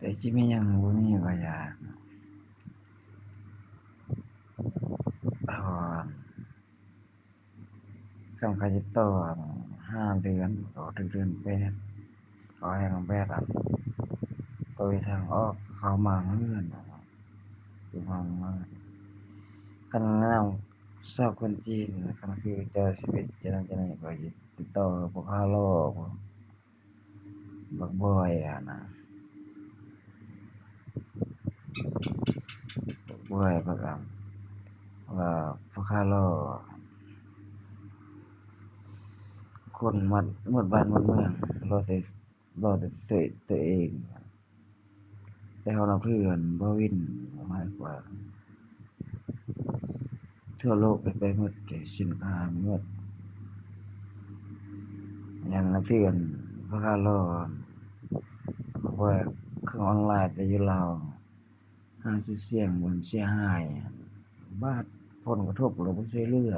ແຕ່ຊິມີຫຍັງບໍ່ມີກໍຢ່າ ເພາະວ່າຄັນເຂົາຈະຕໍ່ຫ້າເດືອນ ກໍເຖິງເດືອນແປດ ເຂົາແຮ່ງແບບອັນບໍ່ມີທາງອອກ ເຂົາມາເຮືອນ ເຂົາມາເຮືອນ ຄັນແນວຊາວຄົນຈີນ ຄັນຄືເຈົ້າຊີວິດຈັ່ງນັ້ນຈັ່ງນີ້ ຂ້ອຍຊິຕິດຕໍ່ພວກຮາລໍ ບັກບອຍຫັ້ນນະ ບັກບອຍ ບັກອຳ ວ່າພວກຂ້າລໍ ຄົນໝົດ ໝົດບ້ານໝົດເມືອງ ລໍແຕ່ ລໍແຕ່ໂຕເອງ ແຕ່ເຮົານັບຖືອັນບ່າວວິນຫຼາຍກວ່າ ທົ່ວໂລກໄດ້ໄປໝົດ ສິນຄ້າໝົດ ຍັງເຖື່ອນ ພວກຂ້າລໍ ເພາະວ່າເຄື່ອງອອນລາຍແຕ່ຢູ່ລາວ ຫາຊື່ສຽງບໍ່ເສຍຫາຍ ບາດຜົນກະທົບລະບໍ່ຊ່ວຍເຫຼືອ.